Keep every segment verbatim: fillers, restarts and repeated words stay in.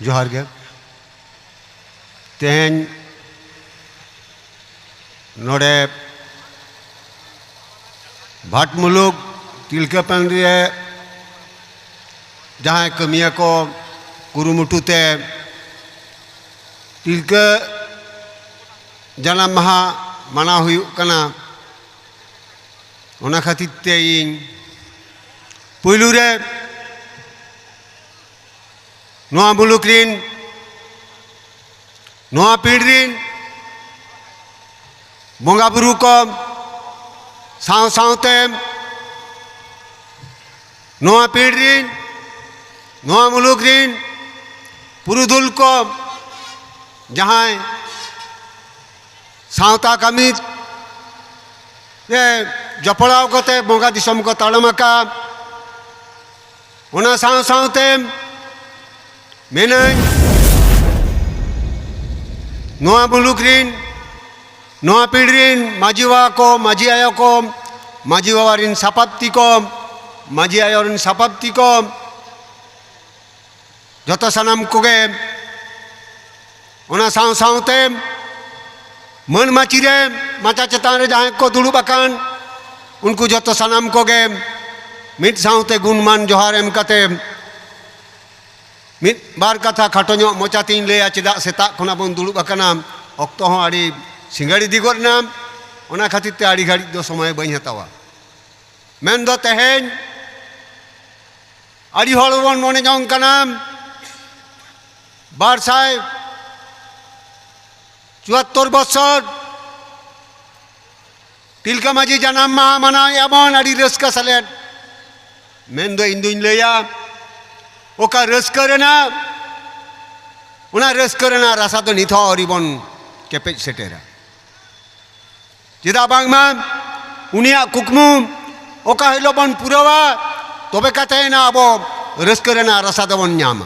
ᱡᱚᱦᱟᱨ ᱜᱮ᱾ ᱛᱮᱦᱮᱧ ᱱᱚᱰᱮ ᱵᱷᱟᱴ ᱢᱩᱞᱩᱠ ᱛᱤᱞᱠᱟᱹ ᱯᱟᱹᱰᱤ ᱨᱮ ᱡᱟᱦᱟᱸᱭ ᱠᱟᱹᱢᱤᱭᱟᱹ ᱠᱚ ᱠᱩᱨᱩᱢᱩᱴᱩ ᱛᱮ ᱛᱤᱞᱠᱟᱹ ᱡᱟᱱᱟᱢ ᱢᱟᱦᱟ ᱢᱟᱱᱟᱣ ᱦᱩᱭᱩᱜ ᱠᱟᱱᱟ᱾ ᱚᱱᱟ ᱠᱷᱟᱹᱛᱤᱨ ᱛᱮ ᱤᱧ ᱯᱩᱭᱞᱩ ᱨᱮ ᱱᱚᱣᱟ ᱢᱩᱞᱩᱠ ᱨᱤᱱ, ᱱᱚᱣᱟ ᱯᱤᱲ ᱨᱤᱱ ᱵᱚᱸᱜᱟ ᱵᱩᱨᱩ ᱠᱚ ᱥᱟᱶ ᱥᱟᱶᱛᱮ ᱱᱚᱣᱟ ᱯᱤᱲ ᱨᱤᱱ, ᱱᱚᱣᱟ ᱢᱩᱞᱩᱠ ᱨᱤᱱ ᱯᱩᱨᱩᱫᱷᱩᱞ ᱠᱚ ᱡᱟᱦᱟᱸᱭ ᱥᱟᱶᱛᱟ ᱠᱟᱹᱢᱤ ᱨᱮ ᱡᱚᱯᱲᱟᱣ ᱠᱟᱛᱮ ᱵᱚᱸᱜᱟ ᱫᱤᱥᱚᱢ ᱠᱚ ᱛᱟᱲᱟᱢ ᱟᱠᱟᱫ, ᱚᱱᱟ ᱥᱟᱶ ᱥᱟᱶᱛᱮ ᱢᱮᱱᱟᱹᱧ ᱱᱚᱣᱟ ᱢᱩᱞᱩᱠ ᱨᱤᱱ, ᱱᱚᱣᱟ ᱯᱤᱲ ᱨᱤᱱ ᱢᱟᱹᱡᱷᱤ ᱵᱟᱵᱟ ᱠᱚ, ᱢᱟᱹᱡᱷᱤ ᱟᱭᱳ ᱠᱚ, ᱢᱟᱹᱡᱷᱤ ᱵᱟᱵᱟ ᱨᱤᱱ ᱥᱟᱯᱟᱵᱛᱤ ᱠᱚ, ᱢᱟᱹᱡᱷᱤ ᱟᱭᱳ ᱨᱤᱱ ᱥᱟᱯᱟᱵᱛᱤ ᱠᱚ, ᱡᱚᱛᱚ ᱥᱟᱱᱟᱢ ᱠᱚᱜᱮ, ᱚᱱᱟ ᱥᱟᱶ ᱥᱟᱶᱛᱮ ᱢᱟᱹᱱ ᱢᱟᱹᱪᱤ ᱨᱮ, ᱢᱟᱪᱟ ᱪᱮᱛᱟᱱ ᱨᱮ ᱡᱟᱦᱟᱸᱭ ᱠᱚ ᱫᱩᱲᱩᱵ ᱟᱠᱟᱱ, ᱩᱱᱠᱩ ᱡᱚᱛᱚ ᱥᱟᱱᱟᱢ ᱠᱚᱜᱮ ᱢᱤᱫ ᱥᱟᱶᱛᱮ ᱜᱩᱱᱢᱟᱱ ᱡᱚᱦᱟᱨ ᱮᱢ ᱠᱟᱛᱮ ᱢᱤᱫ ᱵᱟᱨ ᱠᱟᱛᱷᱟ ᱠᱷᱟᱴᱚ ᱧᱚᱜ ᱢᱚᱪᱟᱛᱤᱧ ᱞᱟᱹᱭᱟ᱾ ᱪᱮᱫᱟᱜ ᱥᱮᱛᱟᱜ ᱠᱷᱚᱱᱟᱜ ᱵᱚᱱ ᱫᱩᱲᱩᱵ ᱟᱠᱟᱱᱟ, ᱚᱠᱛᱚ ᱦᱚᱸ ᱟᱹᱰᱤ ᱥᱤᱸᱜᱟᱹᱲ ᱤᱫᱤ ᱜᱚᱫ ᱮᱱᱟ, ᱚᱱᱟ ᱠᱷᱟᱹᱛᱤᱨ ᱛᱮ ᱟᱹᱰᱤ ᱜᱷᱟᱹᱲᱤᱡ ᱫᱚ ᱥᱚᱢᱚᱭ ᱵᱟᱹᱧ ᱦᱟᱛᱟᱣᱟ᱾ ᱢᱮᱱᱫᱚ ᱛᱮᱦᱮᱧ ᱟᱹᱰᱤ ᱦᱚᱲ ᱵᱚᱱ ᱢᱚᱱᱮ ᱡᱚᱝ ᱠᱟᱱᱟ ᱵᱟᱨ ᱥᱟᱭ ᱪᱩᱣᱟᱛᱛᱳᱨ ᱵᱚᱪᱷᱚᱨ ᱛᱤᱞᱠᱟᱹ ᱢᱟᱹᱡᱷᱤ ᱡᱟᱱᱟᱢ ᱢᱟᱦᱟ ᱢᱟᱱᱟᱣᱮᱫᱼᱟ ᱵᱚᱱ ᱟᱹᱰᱤ ᱨᱟᱹᱥᱠᱟᱹ ᱥᱟᱞᱮᱫ᱾ ᱢᱮᱱᱫᱚ ᱤᱧ ᱫᱩᱧ ᱞᱟᱹᱭᱟ, ᱚᱠᱟ ᱨᱟᱹᱥᱠᱟᱹ ᱨᱮᱱᱟᱜ, ᱚᱱᱟ ᱨᱟᱹᱥᱠᱟᱹ ᱨᱮᱱᱟᱜ ᱨᱟᱥᱟ ᱫᱚ ᱱᱤᱛ ᱦᱚᱸ ᱟᱹᱣᱨᱤ ᱵᱚᱱ ᱠᱮᱯᱮᱡ ᱥᱮᱴᱮᱨᱟ᱾ ᱪᱮᱫᱟᱜ ᱵᱟᱝᱢᱟ ᱩᱱᱤᱭᱟᱜ ᱠᱩᱠᱢᱩ ᱚᱠᱟ ᱦᱤᱞᱳᱜ ᱵᱚᱱ ᱯᱩᱨᱟᱹᱣᱟ, ᱛᱚᱵᱮ ᱠᱟᱛᱮ ᱮᱱᱟ ᱟᱵᱚ ᱨᱟᱹᱥᱠᱟᱹ ᱨᱮᱱᱟᱜ ᱨᱟᱥᱟ ᱫᱚᱵᱚᱱ ᱧᱟᱢᱟ᱾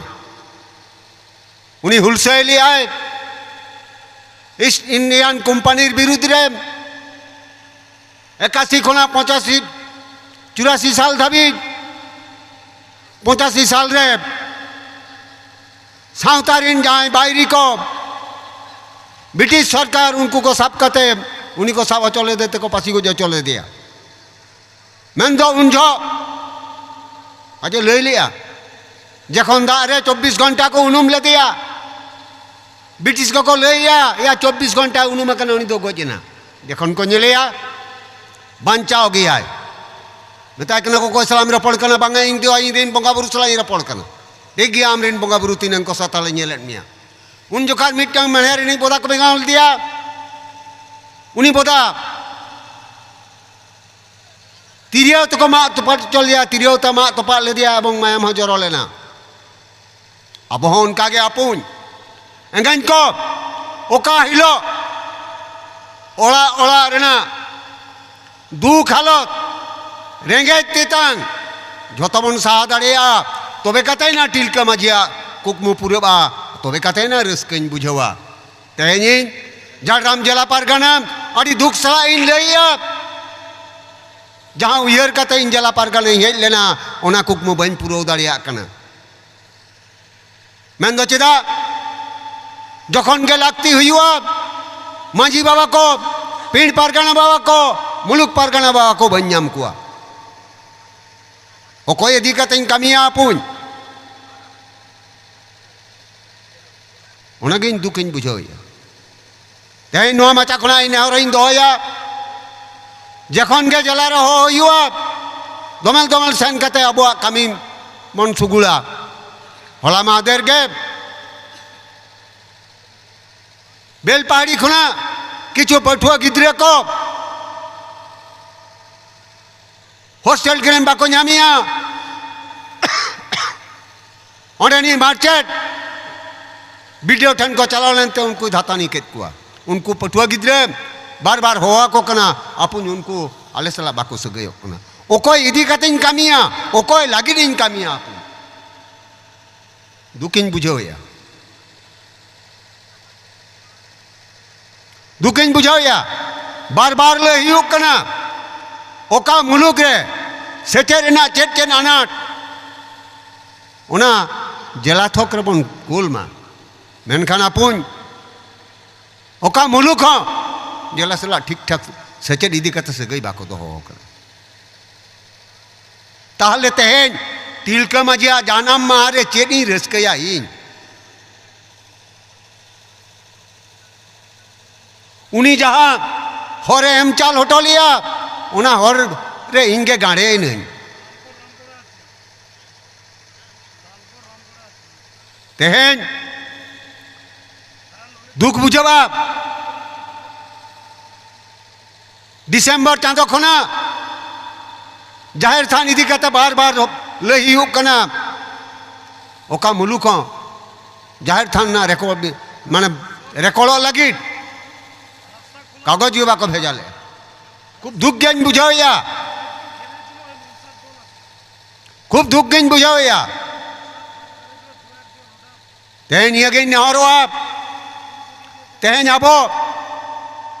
ᱩᱱᱤ ᱦᱩᱞᱥᱟᱹᱭ ᱞᱮᱫᱼᱟᱭ ᱤᱥᱴ ᱤᱱᱰᱤᱭᱟᱱ ᱠᱳᱢᱯᱟᱱᱤᱨ ᱵᱤᱨᱩᱫᱽ ᱨᱮ, ᱮᱠᱟᱥᱤ ᱠᱷᱚᱱᱟᱜ ᱯᱚᱸᱪᱟᱥᱤ, ᱪᱩᱨᱟᱥᱤ ᱥᱟᱞ ᱫᱷᱟᱹᱵᱤᱡ, ᱯᱚᱸᱪᱟᱥᱤ ᱥᱟᱞ ᱨᱮ ᱥᱟᱶᱛᱟ ᱨᱮᱱ ᱡᱟᱦᱟᱸᱭ ᱵᱟᱹᱭᱨᱤ ᱠᱚ, ᱵᱨᱤᱴᱤᱥ ᱥᱚᱨᱠᱟᱨ, ᱩᱱᱠᱩ ᱠᱚ ᱥᱟᱵ ᱠᱟᱛᱮ ᱩᱱᱤ ᱠᱚ ᱥᱟᱵ ᱦᱚᱪᱚ ᱞᱮᱫᱮ ᱛᱮᱠᱚ ᱯᱟᱹᱥᱤ ᱜᱚᱡ ᱦᱚᱪᱚ ᱞᱮᱫᱮᱭᱟ᱾ ᱢᱮᱱᱫᱚ ᱩᱱ ᱡᱚᱦᱚᱜ ᱟᱡ ᱮ ᱞᱟᱹᱭ ᱞᱮᱜᱼᱟ, ᱡᱚᱠᱷᱚᱱ ᱫᱟᱜ ᱨᱮ ᱪᱚᱵᱵᱤᱥ ᱜᱷᱚᱱᱴᱟ ᱠᱚ ᱩᱱᱩᱢ ᱞᱮᱫᱮᱭᱟ, ᱵᱨᱤᱴᱤᱥ ᱠᱚᱠᱚ ᱞᱟᱹᱭᱟ, ᱮᱭᱟ, ᱪᱚᱵᱵᱤᱥ ᱜᱷᱚᱱᱴᱟ ᱩᱱᱩᱢ ᱟᱠᱟᱱᱟ, ᱩᱱᱤ ᱫᱚ ᱜᱚᱡ ᱮᱱᱟ᱾ ᱡᱚᱠᱷᱚᱱ ᱠᱚ ᱧᱮᱞᱮᱭᱟ, ᱵᱟᱧᱪᱟᱣ ᱜᱮᱭᱟᱭ᱾ ᱢᱮᱛᱟᱭ ᱠᱟᱱᱟ ᱠᱚ, "ᱚᱠᱚᱭ ᱥᱟᱞᱟᱜ ᱮᱢ ᱨᱚᱯᱚᱲ ᱠᱟᱱᱟ?" "ᱵᱟᱝᱟ, ᱤᱧ ᱫᱚ ᱤᱧ ᱨᱮᱱ ᱵᱚᱸᱜᱟ ᱵᱩᱨᱩ ᱥᱟᱞᱟᱜ ᱤᱧ ᱨᱚᱯᱚᱲ ᱠᱟᱱᱟ᱾" "ᱴᱷᱤᱠ ᱜᱮᱭᱟ, ᱟᱢ ᱨᱮᱱ ᱵᱚᱸᱜᱟ ᱵᱩᱨᱩ ᱛᱤᱱᱟᱹᱝ ᱠᱚ ᱥᱟᱛᱟ ᱞᱮ ᱧᱮᱞᱮᱫ ᱢᱮᱭᱟ᱾" ᱩᱱ ᱡᱚᱠᱷᱟᱡ ᱢᱤᱫᱴᱟᱝ ᱢᱮᱬᱦᱮᱫ ᱨᱤᱱᱤᱡ ᱵᱚᱫᱟ ᱠᱚ ᱵᱮᱸᱜᱟᱣ ᱞᱮᱫᱮᱭᱟ᱾ ᱩᱱᱤ ᱵᱚᱫᱟ ᱛᱤᱨᱭᱳ ᱛᱮᱠᱚ ᱢᱟᱜ ᱛᱚᱯᱟᱜ ᱦᱚᱪᱚ ᱞᱮᱫᱮᱭᱟ, ᱛᱤᱨᱭᱳ ᱛᱮ ᱢᱟᱜ ᱛᱚᱯᱟᱜ ᱞᱮᱫᱮᱭᱟ ᱮᱵᱚᱝ ᱢᱟᱭᱟᱢ ᱦᱚᱸ ᱡᱚᱨᱚ ᱞᱮᱱᱟ᱾ ᱟᱵᱚ ᱦᱚᱸ ᱚᱱᱠᱟ ᱜᱮ ᱟᱹᱯᱩᱧ ᱮᱸᱜᱟᱧ ᱠᱚ, ᱚᱠᱟ ᱦᱤᱞᱳᱜ ᱚᱲᱟᱜ ᱚᱲᱟᱜ ᱨᱮᱱᱟᱜ ᱫᱩᱠ ᱦᱟᱞᱚᱛ, ᱨᱮᱸᱜᱮᱡ ᱛᱮᱛᱟᱝ ᱡᱷᱚᱛᱚ ᱵᱚᱱ ᱥᱟᱦᱟ ᱫᱟᱲᱮᱭᱟᱜᱼᱟ, ᱛᱚᱵᱮ ᱠᱟᱛᱮ ᱱᱟ ᱛᱤᱞᱠᱟᱹ ᱢᱟᱹᱡᱷᱤᱭᱟᱜ ᱠᱩᱠᱢᱩ ᱯᱩᱨᱟᱹᱜᱼᱟ, ᱛᱚᱵᱮ ᱠᱟᱛᱮ ᱱᱟ ᱨᱟᱹᱥᱠᱟᱹᱧ ᱵᱩᱡᱷᱟᱹᱣᱟ᱾ ᱛᱮᱦᱮᱧ ᱤᱧ ᱡᱷᱟᱲᱜᱨᱟᱢ ᱡᱮᱞᱟ ᱯᱟᱨᱜᱟᱱᱟ ᱟᱹᱰᱤ ᱫᱩᱠ ᱥᱟᱞᱟᱜ ᱤᱧ ᱞᱟᱹᱭᱮᱜᱼᱟ, ᱡᱟᱦᱟᱸ ᱩᱭᱦᱟᱹᱨ ᱠᱟᱛᱮ ᱤᱧ ᱡᱮᱞᱟ ᱯᱟᱨᱜᱟᱱᱟᱧ ᱦᱮᱡ ᱞᱮᱱᱟ, ᱚᱱᱟ ᱠᱩᱠᱢᱩ ᱵᱟᱹᱧ ᱯᱩᱨᱟᱹᱣ ᱫᱟᱲᱮᱭᱟᱜ ᱠᱟᱱᱟ᱾ ᱢᱮᱱᱫᱚ ᱪᱮᱫᱟᱜ? ᱡᱚᱠᱷᱚᱱ ᱜᱮ ᱞᱟᱹᱠᱛᱤ ᱦᱩᱭᱩᱜᱼᱟ, ᱢᱟᱹᱡᱷᱤ ᱵᱟᱵᱟ ᱠᱚ, ᱯᱤᱲ ᱯᱟᱨᱜᱟᱱᱟ ᱵᱟᱵᱟ ᱠᱚ, ᱢᱩᱞᱩᱠ ᱯᱟᱨᱜᱟᱱᱟ ᱵᱟᱵᱟ ᱠᱚ ᱵᱟᱹᱧ ᱧᱟᱢ ᱠᱚᱣᱟ᱾ ᱚᱠᱚᱭ ᱤᱫᱤ ᱠᱟᱛᱮᱧ ᱠᱟᱹᱢᱤᱭᱟ ᱟᱹᱯᱩᱧ? ᱚᱱᱟᱜᱤᱧ ᱫᱩᱠᱤᱧ ᱵᱩᱡᱷᱟᱹᱣᱮᱫᱼᱟ᱾ ᱛᱮᱦᱮᱧ ᱱᱚᱣᱟ ᱢᱟᱪᱟ ᱠᱷᱚᱱᱟᱜ ᱤᱧ ᱱᱮᱦᱚᱨᱤᱧ ᱫᱚᱦᱚᱭᱟ, ᱡᱚᱠᱷᱚᱱ ᱜᱮ ᱡᱮᱞᱟ ᱨᱮ ᱦᱚᱦᱚ ᱦᱩᱭᱩᱜᱼᱟ, ᱫᱚᱢᱮᱞ ᱫᱚᱢᱮᱞ ᱥᱮᱱ ᱠᱟᱛᱮ ᱟᱵᱚᱣᱟᱜ ᱠᱟᱹᱢᱤ ᱵᱚᱱ ᱥᱩᱜᱩᱲᱟ᱾ ᱦᱚᱞᱟ ᱢᱟᱦᱫᱮᱨ ᱜᱮ ᱵᱮᱞᱯᱟᱦᱟᱲᱤ ᱠᱷᱚᱱᱟᱜ ᱠᱤᱪᱷᱩ ᱯᱟᱹᱴᱷᱩᱣᱟᱹ ᱜᱤᱫᱽᱨᱟᱹ ᱠᱚ ᱦᱳᱥᱴᱮᱞ ᱠᱚᱨᱮᱱ ᱵᱟᱠᱚ ᱧᱟᱢᱮᱭᱟ᱾ ᱚᱸᱰᱮᱱᱤᱡ ᱢᱟᱨᱪᱮᱴ ᱵᱤ ᱰᱤ ᱳ ᱴᱷᱮᱱ ᱠᱚ ᱪᱟᱞᱟᱣ ᱞᱮᱱᱛᱮ ᱩᱱᱠᱩ ᱫᱷᱟᱛᱟᱱᱤ ᱠᱮᱫ ᱠᱚᱣᱟ᱾ ᱩᱱᱠᱩ ᱯᱟᱹᱴᱷᱩᱣᱟᱹ ᱜᱤᱫᱽᱨᱟᱹ ᱵᱟᱨ ᱵᱟᱨ ᱦᱚᱦᱚ ᱟᱠᱚ ᱠᱟᱱᱟ, "ᱟᱹᱯᱩᱧ, ᱩᱱᱠᱩ ᱟᱞᱮ ᱥᱟᱞᱟᱜ ᱵᱟᱠᱚ ᱥᱟᱹᱜᱟᱹᱭᱚᱜ ᱠᱟᱱᱟ, ᱚᱠᱚᱭ ᱤᱫᱤ ᱠᱟᱛᱮᱧ ᱠᱟᱹᱢᱤᱭᱟ, ᱚᱠᱚᱭ ᱞᱟᱹᱜᱤᱫ ᱤᱧ ᱠᱟᱹᱢᱤᱭᱟ?" ᱟᱹᱯᱩᱧ, ᱫᱩᱠᱤᱧ ᱵᱩᱡᱷᱟᱹᱣᱮᱫᱼᱟ᱾ ᱫᱩᱠᱤᱧ ᱵᱩᱡᱷᱟᱹᱣᱮᱫᱼᱟ᱾ ᱵᱟᱨ ᱵᱟᱨ ᱞᱟᱹᱭ ᱦᱩᱭᱩᱜ ᱠᱟᱱᱟ, ᱚᱠᱟ ᱢᱩᱞᱩᱠ ᱨᱮ ᱥᱮᱪᱮᱫ ᱨᱮᱱᱟᱜ ᱪᱮᱫ ᱪᱮᱫ ᱟᱱᱟᱴ, ᱚᱱᱟ ᱡᱮᱞᱟ ᱛᱷᱚᱠ ᱨᱮᱵᱚᱱ ᱠᱩᱞ ᱢᱟ᱾ ᱢᱮᱱᱠᱷᱟᱱ ᱟᱯᱩᱧ, ᱚᱠᱟ ᱢᱩᱞᱩᱠ ᱦᱚᱸ ᱡᱮᱞᱟ ᱥᱟᱞᱟᱜ ᱴᱷᱤᱠ ᱴᱷᱟᱠ ᱥᱮᱪᱮᱫ ᱤᱫᱤ ᱠᱟᱛᱮ ᱥᱟᱹᱜᱟᱹᱭ ᱵᱟᱠᱚ ᱫᱚᱦᱚ ᱟᱠᱟᱫᱟ᱾ ᱛᱟᱦᱞᱮ ᱛᱮᱦᱮᱧ ᱛᱤᱞᱠᱟᱹ ᱢᱟᱹᱡᱷᱤᱭᱟᱜ ᱡᱟᱱᱟᱢ ᱢᱟᱦᱟ ᱨᱮ ᱪᱮᱫ ᱤᱧ ᱨᱟᱹᱥᱠᱟᱹᱭᱟ ᱤᱧ? ᱩᱱᱤ ᱡᱟᱦᱟᱸ ᱦᱚᱨᱮ ᱮᱢ ᱪᱟᱞ ᱦᱚᱴᱚ ᱞᱮᱭᱟ, ᱚᱱᱟ ᱦᱚᱨ ᱨᱮ ᱤᱧ ᱜᱮ ᱜᱟᱸᱰᱮ ᱮᱱᱟᱹᱧ᱾ ᱛᱮᱦᱮᱧ ᱫᱩᱠ ᱵᱩᱡᱷᱟᱹᱜᱼᱟ, ᱰᱤᱥᱮᱢᱵᱚᱨ ᱪᱟᱸᱫᱚ ᱠᱷᱚᱱᱟᱜ ᱡᱟᱦᱮᱨ ᱛᱷᱟᱱ ᱤᱫᱤ ᱠᱟᱛᱮ ᱵᱟᱨ ᱵᱟᱨ ᱞᱟᱹᱭ ᱦᱩᱭᱩᱜ ᱠᱟᱱᱟ, ᱚᱠᱟ ᱢᱩᱞᱩᱠ ᱦᱚᱸ ᱡᱟᱦᱮᱨ ᱛᱷᱟᱱ ᱨᱮᱱᱟᱜ ᱨᱮᱠᱚᱨᱰ, ᱢᱟᱱᱮ, ᱨᱮᱠᱚᱨᱰᱚᱜ ᱞᱟᱹᱜᱤᱫ ᱠᱟᱜᱚᱡᱽ ᱜᱮ ᱵᱟᱠᱚ ᱵᱷᱮᱡᱟ ᱞᱮᱫᱼᱟ᱾ ᱠᱷᱩᱵ ᱫᱩᱠ ᱜᱮᱧ ᱵᱩᱡᱷᱟᱹᱣᱮᱫᱼᱟ, ᱠᱷᱩᱵ ᱫᱩᱠ ᱜᱮᱧ ᱵᱩᱡᱷᱟᱹᱣᱮᱫᱼᱟ᱾ ᱛᱮᱦᱮᱧ ᱱᱤᱭᱟᱹᱜᱤᱧ ᱱᱮᱦᱚᱨᱚᱜᱼᱟ, ᱛᱮᱦᱮᱧ ᱟᱵᱚ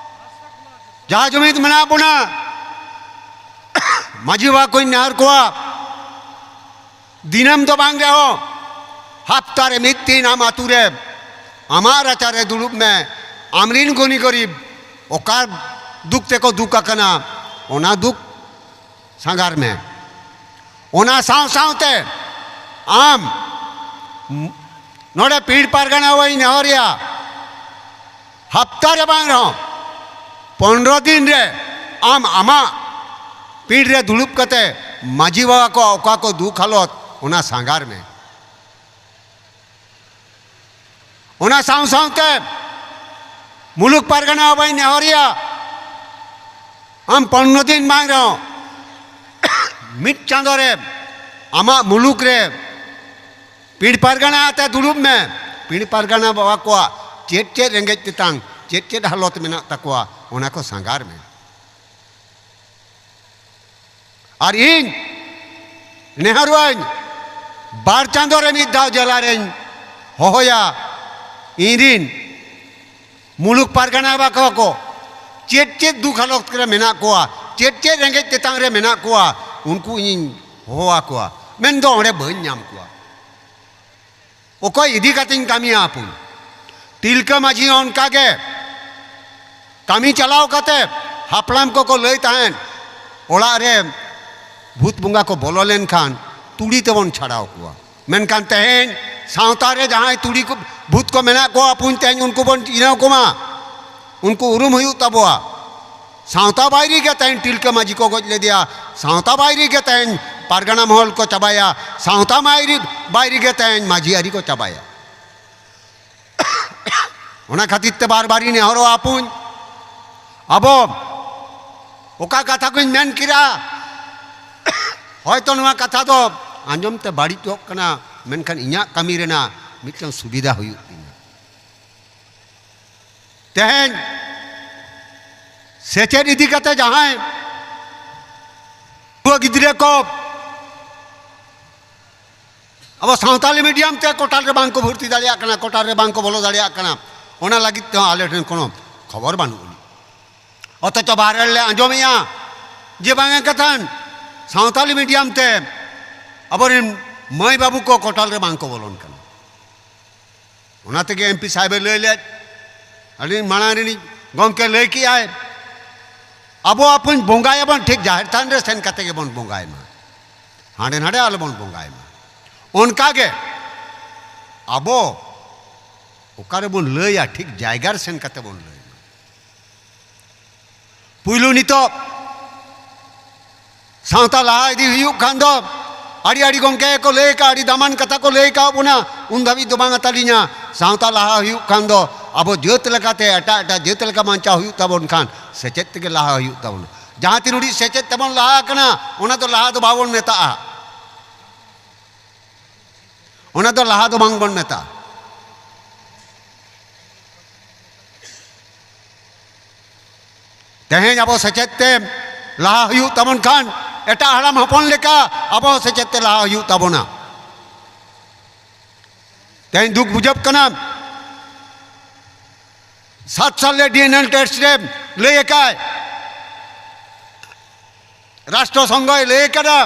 ᱡᱟᱦᱟᱸ ᱡᱩᱢᱤᱫ ᱢᱮᱱᱟᱜ ᱵᱚᱱᱟ, ᱢᱟᱹᱡᱷᱤ ᱵᱟᱵᱟ ᱠᱚᱧ ᱱᱮᱦᱚᱨ ᱠᱚᱣᱟ, ᱫᱤᱱᱟᱹᱢ ᱫᱚ ᱵᱟᱝ ᱨᱮᱦᱚᱸ ᱦᱟᱯᱛᱟ ᱨᱮ ᱢᱤᱫ ᱫᱤᱱ ᱟᱢ ᱟᱹᱛᱩ ᱨᱮ ᱟᱢᱟᱜ ᱨᱟᱪᱟ ᱨᱮ ᱫᱩᱲᱩᱵ ᱢᱮ, ᱟᱢᱨᱤᱱ ᱜᱩᱱᱤ ᱜᱚᱨᱤᱵ ᱚᱠᱟ ᱫᱩᱠ ᱛᱮᱠᱚ ᱫᱩᱠ ᱟᱠᱟᱱᱟ, ᱚᱱᱟ ᱫᱩᱠ ᱥᱟᱸᱜᱷᱟᱨ ᱢᱮ᱾ ᱚᱱᱟ ᱥᱟᱶ ᱥᱟᱶᱛᱮ ᱟᱢ ᱱᱚᱰᱮ ᱯᱤᱲ ᱯᱟᱨᱜᱟᱱᱟ ᱵᱟᱵᱟᱧ ᱱᱮᱦᱚᱨᱮᱭᱟ, ᱦᱟᱯᱛᱟ ᱨᱮ ᱵᱟᱝ ᱨᱮᱦᱚᱸ ᱯᱚᱱᱨᱚ ᱫᱤᱱ ᱨᱮ ᱟᱢ ᱟᱢᱟᱜ ᱯᱤᱲ ᱨᱮ ᱫᱩᱲᱩᱵ ᱠᱟᱛᱮ ᱢᱟᱹᱡᱷᱤ ᱵᱟᱵᱟ ᱠᱚᱣᱟᱜ ᱚᱠᱟ ᱠᱚ ᱫᱩᱠ ᱦᱟᱞᱚᱛ, ᱚᱱᱟ ᱥᱟᱸᱜᱷᱟᱨ ᱢᱮ᱾ ᱚᱱᱟ ᱥᱟᱶ ᱥᱟᱶᱛᱮ ᱢᱩᱞᱩᱠ ᱯᱟᱨᱜᱟᱱᱟ ᱵᱟᱵᱟᱧ ᱱᱮᱦᱚᱨᱮᱭᱟ, ᱟᱢ ᱯᱚᱱᱨᱚ ᱫᱤᱱ ᱵᱟᱝ ᱨᱮᱦᱚᱸ ᱢᱤᱫ ᱪᱟᱸᱫᱚ ᱨᱮ ᱟᱢᱟᱜ ᱢᱩᱞᱩᱠ ᱨᱮ ᱯᱤᱲ ᱯᱟᱨᱜᱟᱱᱟ ᱟᱛᱮ ᱫᱩᱲᱩᱵ ᱢᱮ᱾ ᱯᱤᱲ ᱯᱟᱨᱜᱟᱱᱟ ᱵᱟᱵᱟ ᱠᱚᱣᱟᱜ ᱪᱮᱫ ᱪᱮᱫ ᱨᱮᱸᱜᱮᱡ ᱛᱮᱛᱟᱝ, ᱪᱮᱫ ᱪᱮᱫ ᱦᱟᱞᱚᱛ ᱢᱮᱱᱟᱜ ᱛᱟᱠᱚᱣᱟ, ᱚᱱᱟ ᱠᱚ ᱥᱟᱸᱜᱷᱟᱨ ᱢᱮ᱾ ᱟᱨ ᱤᱧ ᱱᱮᱦᱚᱨᱚᱜ ᱟᱹᱧ, ᱵᱟᱨ ᱪᱟᱸᱫᱚ ᱨᱮ ᱢᱤᱫ ᱫᱷᱟᱣ ᱡᱮᱞᱟ ᱨᱮᱧ ᱦᱚᱦᱚᱭᱟ, ᱤᱧ ᱨᱤᱱ ᱢᱩᱞᱩᱠ ᱯᱟᱨᱜᱟᱱᱟ ᱵᱟᱵᱟ ᱠᱚ ᱪᱮᱫ ᱪᱮᱫ ᱫᱩᱠ ᱦᱟᱞᱚᱛ ᱨᱮ ᱢᱮᱱᱟᱜ ᱠᱚᱣᱟ, ᱪᱮᱫ ᱪᱮᱫ ᱨᱮᱸᱜᱮᱡ ᱛᱮᱛᱟᱝ ᱨᱮ ᱢᱮᱱᱟᱜ ᱠᱚᱣᱟ, ᱩᱱᱠᱩ ᱤᱧᱤᱧ ᱦᱚᱦᱚ ᱟᱠᱚᱣᱟ᱾ ᱢᱮᱱᱫᱚ ᱚᱸᱰᱮ ᱵᱟᱹᱧ ᱧᱟᱢ ᱠᱚᱣᱟ᱾ ᱚᱠᱚᱭ ᱤᱫᱤ ᱠᱟᱛᱮᱧ ᱠᱟᱹᱢᱤᱭᱟ ᱟᱯᱚᱱ? ᱛᱤᱞᱠᱟᱹ ᱢᱟᱹᱡᱷᱤ ᱦᱚᱸ ᱚᱱᱠᱟ ᱜᱮ ᱠᱟᱹᱢᱤ ᱪᱟᱞᱟᱣ ᱠᱟᱛᱮ ᱦᱟᱯᱲᱟᱢ ᱠᱚᱠᱚ ᱞᱟᱹᱭ ᱛᱟᱦᱮᱸᱫ, ᱚᱲᱟᱜ ᱨᱮ ᱵᱷᱩᱛ ᱵᱚᱸᱜᱟ ᱠᱚ ᱵᱚᱞᱚ ᱞᱮᱱᱠᱷᱟᱱ ᱛᱩᱲᱤ ᱛᱮᱵᱚᱱ ᱪᱷᱟᱲᱟᱣ ᱠᱚᱣᱟ᱾ ᱢᱮᱱᱠᱷᱟᱱ ᱛᱮᱦᱮᱧ ᱥᱟᱶᱛᱟ ᱨᱮ ᱡᱟᱦᱟᱸᱭ ᱛᱩᱲᱤ ᱠᱚ, ᱵᱷᱩᱛ ᱠᱚ ᱢᱮᱱᱟᱜ ᱠᱚᱣᱟ, ᱟᱯᱚᱱ ᱛᱮᱦᱮᱧ ᱩᱱᱠᱩ ᱵᱚᱱ ᱪᱤᱱᱦᱟᱹᱣ ᱠᱚᱢᱟ, ᱩᱱᱠᱩ ᱩᱨᱩᱢ ᱦᱩᱭᱩᱜ ᱛᱟᱵᱚᱣᱟ᱾ ᱥᱟᱶᱛᱟ ᱵᱟᱭᱨᱤ ᱜᱮ ᱛᱮᱦᱮᱧ ᱛᱤᱞᱠᱟᱹ ᱢᱟᱹᱡᱷᱤ ᱠᱚ ᱜᱚᱡ ᱞᱮᱫᱮᱭᱟ, ᱥᱟᱶᱛᱟ ᱵᱟᱭᱨᱤ ᱜᱮ ᱛᱮᱦᱮᱧ ᱯᱟᱨᱜᱟᱱᱟ ᱢᱚᱦᱚᱞ ᱠᱚ ᱪᱟᱵᱟᱭᱟ, ᱥᱟᱶᱛᱟ ᱵᱟᱭᱨᱤ, ᱵᱟᱭᱨᱤ ᱜᱮ ᱛᱮᱦᱮᱧ ᱢᱟᱹᱡᱷᱤ ᱟᱹᱨᱤ ᱠᱚ ᱪᱟᱵᱟᱭᱟ᱾ ᱚᱱᱟ ᱠᱷᱟᱹᱛᱤᱨ ᱛᱮ ᱵᱟᱨ ᱵᱟᱨᱤᱧ ᱱᱮᱦᱚᱨᱚᱜᱼᱟ ᱟᱯᱚᱱ, ᱟᱵᱚ ᱚᱠᱟ ᱠᱟᱛᱷᱟ ᱠᱚᱧ ᱢᱮᱱ ᱠᱮᱫᱟ, ᱦᱚᱭᱛᱚ ᱱᱚᱣᱟ ᱠᱟᱛᱷᱟ ᱫᱚ ᱟᱸᱡᱚᱢ ᱛᱮ ᱵᱟᱹᱲᱤᱡᱚᱜ ᱠᱟᱱᱟ, ᱢᱮᱱᱠᱷᱟᱱ ᱤᱧᱟᱹᱜ ᱠᱟᱹᱢᱤ ᱨᱮᱱᱟᱜ ᱢᱤᱫᱴᱟᱝ ᱥᱩᱵᱤᱫᱷᱟ ᱦᱩᱭᱩᱜ ᱛᱤᱧᱟ᱾ ᱛᱮᱦᱮᱧ ᱥᱮᱪᱮᱫ ᱤᱫᱤ ᱠᱟᱛᱮ ᱡᱟᱦᱟᱸᱭ ᱱᱩᱠᱩ ᱜᱤᱫᱽᱨᱟᱹ ᱠᱚ ᱟᱵᱚ ᱥᱟᱶᱛᱟᱞᱤ ᱢᱤᱰᱤᱭᱟᱢ ᱛᱮ ᱠᱚᱴᱟᱞ ᱨᱮ ᱵᱟᱝ ᱠᱚ ᱵᱷᱚᱨᱛᱤ ᱫᱟᱲᱮᱭᱟᱜ ᱠᱟᱱᱟ, ᱠᱚᱴᱟᱞ ᱨᱮ ᱵᱟᱝ ᱠᱚ ᱵᱚᱞᱚ ᱫᱟᱲᱮᱭᱟᱜ ᱠᱟᱱᱟ, ᱚᱱᱟ ᱞᱟᱹᱜᱤᱫ ᱛᱮᱦᱚᱸ ᱟᱞᱮ ᱴᱷᱮᱱ ᱠᱳᱱᱳ ᱠᱷᱚᱵᱚᱨ ᱵᱟᱹᱱᱩᱜ ᱟᱹᱱᱤᱡ᱾ ᱚᱛᱷᱚᱪᱚ ᱵᱟᱦᱨᱮ ᱨᱮᱞᱮ ᱟᱸᱡᱚᱢᱮᱜᱼᱟ ᱡᱮ ᱵᱟᱝᱟ ᱠᱟᱛᱷᱟᱱ ᱥᱟᱶᱛᱟᱞᱤ ᱢᱤᱰᱤᱭᱟᱢ ᱛᱮ ᱟᱵᱚᱨᱮᱱ ᱢᱟᱹᱭ ᱵᱟᱹᱵᱩ ᱠᱚ ᱠᱚᱴᱟᱞ ᱨᱮ ᱵᱟᱝ ᱠᱚ ᱵᱚᱞᱚᱱ ᱠᱟᱱᱟ᱾ ᱚᱱᱟ ᱛᱮᱜᱮ ᱮᱢ ᱯᱤ ᱥᱟᱦᱮᱵᱮ ᱞᱟᱹᱭ ᱞᱮᱫ, ᱟᱹᱞᱤᱧ ᱢᱟᱲᱟᱝ ᱨᱤᱱᱤᱡ ᱜᱚᱢᱠᱮ ᱞᱟᱹᱭ ᱠᱮᱜᱼᱟᱭ, ᱟᱵᱚ ᱟᱯᱚᱱ ᱵᱚᱸᱜᱟᱭᱟᱵᱚᱱ ᱴᱷᱤᱠ ᱡᱟᱦᱮᱨ ᱛᱷᱟᱱ ᱨᱮ ᱥᱮᱱ ᱠᱟᱛᱮ ᱜᱮᱵᱚᱱ ᱵᱚᱸᱜᱟᱭ ᱢᱟ, ᱦᱟᱸᱰᱮ ᱱᱟᱰᱮ ᱟᱞᱚᱵᱚᱱ ᱵᱚᱸᱜᱟᱭ ᱢᱟ᱾ ᱚᱱᱠᱟᱜᱮ ᱟᱵᱚ ᱚᱠᱟᱨᱮᱵᱚᱱ ᱞᱟᱹᱭᱟ, ᱴᱷᱤᱠ ᱡᱟᱭᱜᱟ ᱨᱮ ᱥᱮᱱ ᱠᱟᱛᱮ ᱵᱚᱱ ᱞᱟᱹᱭ ᱢᱟ᱾ ᱯᱩᱭᱞᱩ ᱱᱤᱛᱚᱜ ᱥᱟᱶᱛᱟ ᱞᱟᱦᱟ ᱤᱫᱤ ᱦᱩᱭᱩᱜ ᱠᱷᱟᱱ ᱫᱚ, ᱟᱹᱰᱤ ᱟᱹᱰᱤ ᱜᱚᱢᱠᱮ ᱠᱚ ᱞᱟᱹᱭ ᱟᱠᱟᱫ, ᱟᱹᱰᱤ ᱫᱟᱢᱟᱱ ᱠᱟᱛᱷᱟ ᱠᱚ ᱞᱟᱹᱭ ᱟᱠᱟᱫ ᱵᱚᱱᱟ, ᱩᱱ ᱫᱷᱟᱹᱵᱤᱡ ᱫᱚ ᱵᱟᱝ ᱟᱛᱟᱞᱤᱧᱟ᱾ ᱥᱟᱶᱛᱟ ᱞᱟᱦᱟ ᱦᱩᱭᱩᱜ ᱠᱷᱟᱱ ᱫᱚ ᱟᱵᱚ ᱡᱟᱹᱛ ᱞᱮᱠᱟᱛᱮ ᱮᱴᱟᱜ ᱮᱴᱟᱜ ᱡᱟᱹᱛ ᱞᱮᱠᱟ ᱵᱟᱧᱪᱟᱣ ᱦᱩᱭᱩᱜ ᱛᱟᱵᱚᱱ ᱠᱷᱟᱱ ᱥᱮᱪᱮᱫ ᱛᱮᱜᱮ ᱞᱟᱦᱟ ᱦᱩᱭᱩᱜ ᱛᱟᱵᱚᱱᱟ᱾ ᱡᱟᱦᱟᱸ ᱛᱤᱱ ᱩᱰᱤᱡ ᱥᱮᱪᱮᱫ ᱛᱮᱵᱚᱱ ᱞᱟᱦᱟ ᱟᱠᱟᱱᱟ, ᱚᱱᱟ ᱫᱚ ᱞᱟᱦᱟ ᱫᱚ ᱵᱟᱵᱚᱱ ᱢᱮᱛᱟᱜᱼᱟ, ᱚᱱᱟ ᱫᱚ ᱞᱟᱦᱟ ᱫᱚ ᱵᱟᱝ ᱵᱚᱱ ᱢᱮᱛᱟᱜᱼᱟ᱾ ᱛᱮᱦᱮᱧ ᱟᱵᱚ ᱥᱮᱪᱮᱫ ᱛᱮ ᱞᱟᱦᱟ ᱦᱩᱭᱩᱜ ᱛᱟᱵᱚᱱ ᱠᱷᱟᱱ, ᱮᱴᱟᱜ ᱦᱟᱲᱟᱢ ᱦᱚᱯᱚᱱ ᱞᱮᱠᱟ ᱟᱵᱚ ᱦᱚᱸ ᱥᱮᱪᱮᱫ ᱛᱮ ᱞᱟᱦᱟ ᱦᱩᱭᱩᱜ ᱛᱟᱵᱚᱱᱟ᱾ ᱛᱮᱦᱮᱧ ᱫᱩᱠ ᱵᱩᱡᱷᱟᱹᱜ ᱠᱟᱱᱟ, ᱥᱟᱛ ᱥᱟᱞ ᱨᱮ ᱰᱤ ᱮᱱ ᱮᱞ ᱴᱮᱥᱴ ᱨᱮ ᱞᱟᱹᱭ ᱟᱠᱟᱫ, ᱨᱟᱥᱴᱨᱚ ᱥᱚᱝᱜᱷᱚᱭ ᱞᱟᱹᱭ ᱟᱠᱟᱫᱟ,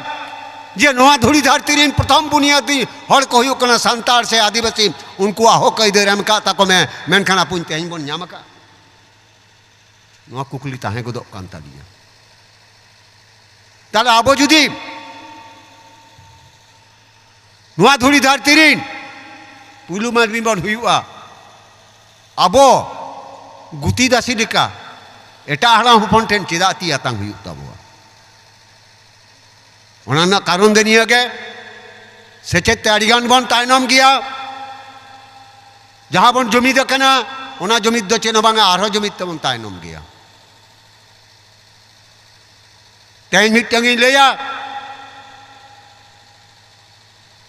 ᱡᱮ ᱱᱚᱣᱟ ᱫᱷᱩᱲᱤ ᱫᱷᱟᱹᱨᱛᱤ ᱨᱮᱱ ᱯᱨᱚᱛᱷᱚᱢ ᱵᱩᱱᱤᱭᱟᱹᱫᱤ ᱦᱚᱲ ᱠᱚ ᱦᱩᱭᱩᱜ ᱠᱟᱱᱟ ᱥᱟᱱᱛᱟᱲ ᱥᱮ ᱟᱹᱫᱤᱵᱟᱹᱥᱤ, ᱩᱱᱠᱩᱣᱟᱜ ᱦᱚᱠ ᱟᱹᱭᱫᱟᱹᱨ ᱮᱢ ᱟᱠᱟᱫ ᱛᱟᱠᱚ ᱢᱮ, ᱢᱮᱱᱠᱷᱟᱱ ᱟᱯᱩᱧ ᱛᱮᱦᱮᱧ ᱵᱚᱱ ᱧᱟᱢ ᱟᱠᱟᱫ? ᱱᱚᱣᱟ ᱠᱩᱠᱞᱤ ᱛᱟᱦᱮᱸ ᱜᱚᱫᱚᱜ ᱠᱟᱱ ᱛᱟᱞᱤᱧᱟ᱾ ᱛᱟᱦᱞᱮ ᱟᱵᱚ ᱡᱩᱫᱤ ᱱᱚᱣᱟ ᱫᱷᱩᱲᱤ ᱫᱷᱟᱹᱨᱛᱤ ᱨᱮᱱ ᱯᱩᱭᱞᱩ ᱢᱟᱹᱱᱢᱤ ᱵᱚᱱ ᱦᱩᱭᱩᱜᱼᱟ, ᱟᱵᱚ ᱜᱩᱛᱤ ᱫᱟᱥᱤ ᱞᱮᱠᱟ ᱮᱴᱟᱜ ᱦᱟᱲᱟᱢ ᱦᱚᱯᱚᱱ ᱴᱷᱮᱱ ᱪᱮᱫᱟᱜ ᱛᱤ ᱟᱛᱟᱝ ᱦᱩᱭᱩᱜ ᱛᱟᱵᱚᱣᱟ? ᱚᱱᱟ ᱨᱮᱱᱟᱜ ᱠᱟᱨᱚᱱ ᱫᱚ ᱱᱤᱭᱟᱹ ᱜᱮ, ᱥᱮᱪᱮᱫ ᱛᱮ ᱟᱹᱰᱤ ᱜᱟᱱ ᱵᱚᱱ ᱛᱟᱭᱱᱚᱢ ᱜᱮᱭᱟ᱾ ᱡᱟᱦᱟᱸ ᱵᱚᱱ ᱡᱩᱢᱤᱫ ᱟᱠᱟᱱᱟ, ᱚᱱᱟ ᱡᱩᱢᱤᱫ ᱫᱚ ᱪᱮᱫ ᱦᱚᱸ ᱵᱟᱝᱟ, ᱟᱨᱦᱚᱸ ᱡᱩᱢᱤᱫ ᱛᱮᱵᱚᱱ ᱛᱟᱭᱱᱚᱢ ᱜᱮᱭᱟ᱾ ᱛᱮᱦᱮᱧ ᱢᱤᱫᱴᱟᱝ ᱤᱧ ᱞᱟᱹᱭᱟ,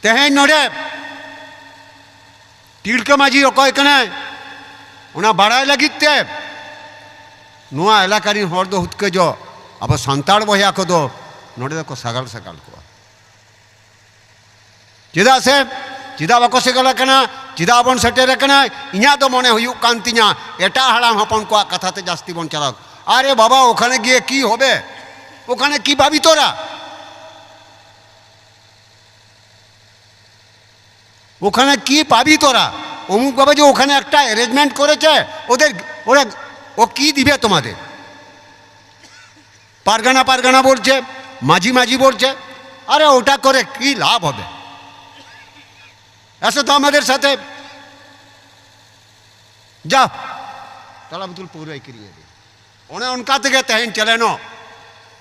ᱛᱮᱦᱮᱧ ᱱᱚᱰᱮ ᱛᱤᱞᱠᱟᱹ ᱢᱟᱹᱡᱷᱤ ᱚᱠᱚᱭ ᱠᱟᱱᱟᱭ, ᱚᱱᱟ ᱵᱟᱲᱟᱭ ᱞᱟᱹᱜᱤᱫ ᱛᱮ ᱱᱚᱣᱟ ᱮᱞᱟᱠᱟ ᱨᱮᱱ ᱦᱚᱲ ᱫᱚ ᱦᱩᱛᱠᱟᱹ ᱡᱚ ᱟᱵᱚ ᱥᱟᱱᱛᱟᱲ ᱵᱚᱭᱦᱟ ᱠᱚᱫᱚ ᱱᱚᱰᱮ ᱫᱚᱠᱚ ᱥᱟᱜᱟᱲ ᱥᱟᱜᱟᱲ ᱠᱚᱜᱼᱟ᱾ ᱪᱮᱫᱟᱜ ᱥᱮ, ᱪᱮᱫᱟᱜ ᱵᱟᱠᱚ ᱥᱟᱜᱟᱲ ᱟᱠᱟᱱᱟ? ᱪᱮᱫᱟᱜ ᱵᱚᱱ ᱥᱮᱴᱮᱨ ᱟᱠᱟᱱᱟ? ᱤᱧᱟᱹᱜ ᱫᱚ ᱢᱚᱱᱮ ᱦᱩᱭᱩᱜ ᱠᱟᱱ ᱛᱤᱧᱟ, ᱮᱴᱟᱜ ᱦᱟᱲᱟᱢ ᱦᱚᱯᱚᱱ ᱠᱚᱣᱟᱜ ᱠᱟᱛᱷᱟ ᱛᱮ ᱡᱟᱹᱥᱛᱤ ᱵᱚᱱ ᱪᱟᱞᱟᱣ᱾ আরে বাবা, ওখানে গিয়ে কি হবে? ওখানে কি পাবি তোরা? ওখানে কি পাবি তোরা? অমুক বাবা যে ওখানে একটা অ্যারেঞ্জমেন্ট করেছে, ওদের, ওরা, ও কি দিবে তোমাদের? পারগানা পারগানা বলছে, মাঝি মাঝি বলছে। আরে ওটা করে কি লাভ হবে? এসো তো আমাদের সাথে। যাও, ᱛᱟᱞᱟ ᱵᱩᱛᱩᱞ ᱯᱟᱹᱣᱨᱟᱹᱭ ᱠᱤᱨᱤᱧ ᱟᱹᱜᱩᱭᱟ᱾ ᱚᱱᱮ ᱚᱱᱠᱟ ᱛᱮᱜᱮ ᱛᱮᱦᱮᱧ ᱪᱮᱞᱮᱱᱚᱜ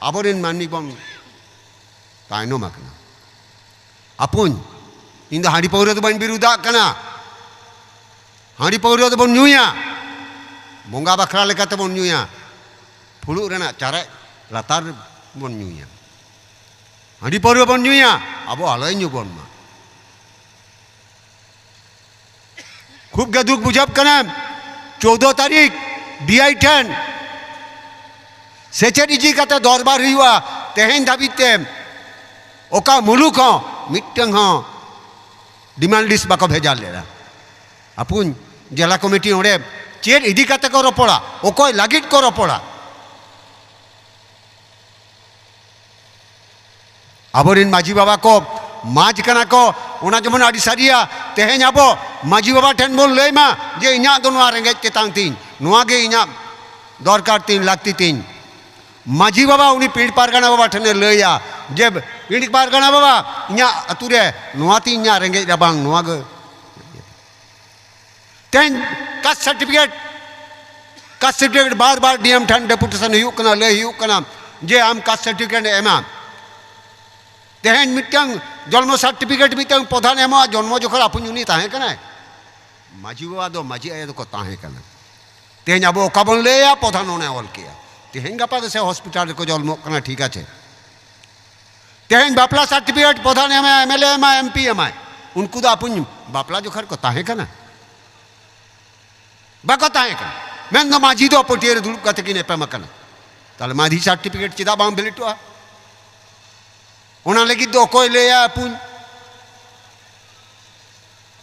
ᱟᱵᱚᱨᱮᱱ ᱢᱟᱹᱱᱢᱤ ᱵᱚᱱ ᱛᱟᱭᱱᱚᱢ ᱟᱠᱟᱱᱟ᱾ ᱟᱯᱩᱧ, ᱤᱧ ᱫᱚ ᱦᱟᱺᱰᱤ ᱯᱟᱹᱣᱨᱟᱹ ᱫᱚ ᱵᱟᱹᱧ ᱵᱤᱨᱩᱫᱷᱟᱜ ᱠᱟᱱᱟ᱾ ᱦᱟᱺᱰᱤ ᱯᱟᱹᱣᱨᱟᱹ ᱫᱚᱵᱚᱱ ᱧᱩᱭᱟ, ᱵᱚᱸᱜᱟ ᱵᱟᱠᱷᱨᱟ ᱞᱮᱠᱟᱛᱮ ᱵᱚᱱ ᱧᱩᱭᱟ, ᱯᱷᱩᱲᱩᱜ ᱨᱮᱱᱟᱜ ᱪᱟᱨᱮᱡ ᱞᱟᱛᱟᱨ ᱵᱚᱱ ᱧᱩᱭᱟ᱾ ᱦᱟᱺᱰᱤ ᱯᱟᱹᱣᱨᱟᱹ ᱵᱚᱱ ᱧᱩᱭᱟ, ᱟᱵᱚ ᱟᱞᱚᱭ ᱧᱩ ᱵᱚᱱ ᱢᱟ᱾ ᱠᱷᱩᱵ ᱜᱮ ᱫᱩᱠ ᱵᱩᱡᱷᱟᱹᱜ ᱠᱟᱱᱟ᱾ ᱪᱳᱫᱽᱫᱚ ᱛᱟᱹᱨᱤᱠᱷ ᱰᱤ ᱟᱭ ᱴᱷᱮᱱ ᱥᱮᱪᱮᱫ ᱤᱫᱤ ᱠᱟᱛᱮ ᱫᱚᱨᱵᱟᱨ ᱦᱩᱭᱩᱜᱼᱟ᱾ ᱛᱮᱦᱮᱧ ᱫᱷᱟᱹᱵᱤᱡ ᱛᱮ ᱚᱠᱟ ᱢᱩᱞᱩᱠ ᱦᱚᱸ ᱢᱤᱫᱴᱟᱝ ᱦᱚᱸ ᱰᱤᱢᱟᱱᱰ ᱞᱤᱥᱴ ᱵᱟᱠᱚ ᱵᱷᱮᱡᱟ ᱞᱮᱫᱟ᱾ ᱟᱯᱩᱧ, ᱡᱮᱞᱟ ᱠᱚᱢᱤᱴᱤ ᱚᱸᱰᱮ ᱪᱮᱫ ᱤᱫᱤ ᱠᱟᱛᱮ ᱠᱚ ᱨᱚᱯᱚᱲᱟ, ᱚᱠᱚᱭ ᱞᱟᱹᱜᱤᱫ ᱠᱚ ᱨᱚᱯᱚᱲᱟ? ᱟᱵᱚᱨᱮᱱ ᱢᱟᱹᱡᱷᱤ ᱵᱟᱵᱟ ᱠᱚ ᱢᱟᱡᱽ ᱠᱟᱱᱟ ᱠᱚ, ᱚᱱᱟ ᱡᱮᱢᱚᱱ ᱟᱹᱰᱤ ᱥᱟᱹᱨᱤᱭᱟ᱾ ᱛᱮᱦᱮᱧ ᱟᱵᱚ ᱢᱟᱹᱡᱷᱤ ᱵᱟᱵᱟ ᱴᱷᱮᱱ ᱵᱚᱱ ᱞᱟᱹᱭ ᱢᱟ ᱡᱮ, "ᱤᱧᱟᱹᱜ ᱫᱚ ᱱᱚᱣᱟ ᱨᱮᱸᱜᱮᱡ ᱛᱮᱛᱟᱝ ᱛᱤᱧ, ᱱᱚᱣᱟ ᱜᱮ ᱤᱧᱟᱹᱜ ᱫᱚᱨᱠᱟᱨ ᱛᱤᱧ, ᱞᱟᱹᱠᱛᱤ ᱛᱤᱧ᱾" ᱢᱟᱹᱡᱷᱤ ᱵᱟᱵᱟ ᱩᱱᱤ ᱯᱤᱲ ᱯᱟᱨᱜᱟᱱᱟ ᱵᱟᱵᱟ ᱴᱷᱮᱱᱮ ᱞᱟᱹᱭᱟ ᱡᱮ, "ᱯᱤᱲ ᱯᱟᱨᱜᱟᱱᱟ ᱵᱟᱵᱟ, ᱤᱧᱟᱹᱜ ᱟᱹᱛᱩ ᱨᱮ ᱱᱚᱣᱟ ᱛᱤᱧ, ᱤᱧᱟᱹᱜ ᱨᱮᱸᱜᱮᱡ ᱨᱟᱵᱟᱝ ᱱᱚᱣᱟ ᱜᱮ᱾" ᱛᱮᱦᱮᱧ ᱠᱟᱥᱴ ᱥᱟᱨᱴᱤᱯᱷᱤᱠᱮᱴ, ᱠᱟᱥᱴ ᱥᱟᱨᱴᱤᱯᱷᱤᱠᱮᱴ ᱵᱟᱨ ᱵᱟᱨ ᱰᱤ ᱮᱢ ᱴᱷᱮᱱ ᱰᱮᱯᱩᱴᱮᱥᱚᱱ ᱦᱩᱭᱩᱜ ᱠᱟᱱᱟ, ᱞᱟᱹᱭ ᱦᱩᱭᱩᱜ ᱠᱟᱱᱟ ᱡᱮ, "ᱟᱢ ᱠᱟᱥᱴ ᱥᱟᱨᱴᱤᱯᱷᱤᱠᱮᱴ ᱮᱢᱟ᱾" ᱛᱮᱦᱮᱧ ᱢᱤᱫᱴᱟᱝ ᱡᱚᱱᱢᱚ ᱥᱟᱨᱴᱤᱯᱷᱤᱠᱮᱴ ᱢᱤᱫᱴᱟᱝ ᱯᱨᱚᱫᱷᱟᱱ ᱮᱢᱚᱜᱼᱟ, ᱡᱚᱱᱢᱚ ᱡᱚᱠᱷᱚᱱ ᱟᱯᱩᱧ ᱩᱱᱤ ᱛᱟᱦᱮᱸ ᱠᱟᱱᱟᱭ? ᱢᱟᱹᱡᱷᱤ ᱵᱟᱵᱟ ᱫᱚ ᱢᱟᱹᱡᱷᱤ ᱟᱭᱳ ᱫᱚᱠᱚ ᱛᱟᱦᱮᱸ ᱠᱟᱱᱟ᱾ ᱛᱮᱦᱮᱧ ᱟᱵᱚ ᱚᱠᱟ ᱵᱚᱱ ᱞᱟᱹᱭᱟ, ᱯᱨᱚᱫᱷᱟᱱ ᱚᱱᱮ ᱚᱞ ᱠᱮᱜᱼᱟ᱾ ᱛᱮᱦᱮᱧ ᱜᱟᱯᱟ ᱫᱚ ᱥᱮ ᱦᱚᱥᱯᱤᱴᱟᱞ ᱨᱮᱠᱚ ᱡᱚᱱᱢᱚᱜ ᱠᱟᱱᱟ, ᱴᱷᱤᱠ ᱟᱪᱷᱮ᱾ ᱛᱮᱦᱮᱧ ᱵᱟᱯᱞᱟ ᱥᱟᱨᱴᱤᱯᱷᱤᱠᱮᱴ ᱯᱨᱚᱫᱷᱟᱱ ᱮᱢᱟᱭ, ᱮᱢ ᱮᱞ ᱮ ᱮᱢᱟᱭ, ᱮᱢ ᱯᱤ ᱮᱢᱟᱭ᱾ ᱩᱱᱠᱩ ᱫᱚ ᱟᱯᱩᱧ ᱵᱟᱯᱞᱟ ᱡᱚᱠᱷᱚᱱ ᱠᱚ ᱛᱟᱦᱮᱸ ᱠᱟᱱᱟ? ᱵᱟᱠᱚ ᱛᱟᱦᱮᱸ ᱠᱟᱱᱟ᱾ ᱢᱮᱱᱫᱚ ᱢᱟᱹᱡᱷᱤ ᱫᱚ ᱯᱟᱹᱴᱭᱟᱹ ᱨᱮ ᱫᱩᱲᱩᱵ ᱠᱟᱛᱮ ᱠᱤᱱ ᱮᱯᱮᱢ ᱟᱠᱟᱱᱟ᱾ ᱛᱟᱦᱞᱮ ᱢᱟᱹᱡᱷᱤ ᱥᱟᱨᱴᱤᱯᱷᱤᱠᱮᱴ ᱪᱮᱫᱟᱜ ᱵᱟᱝ ᱵᱷᱮᱞᱤᱰᱚᱜᱼᱟ? ᱚᱱᱟ ᱞᱟᱹᱜᱤᱫ ᱫᱚ ᱚᱠᱚᱭ ᱞᱟᱹᱭᱟ ᱟᱯᱩᱧ?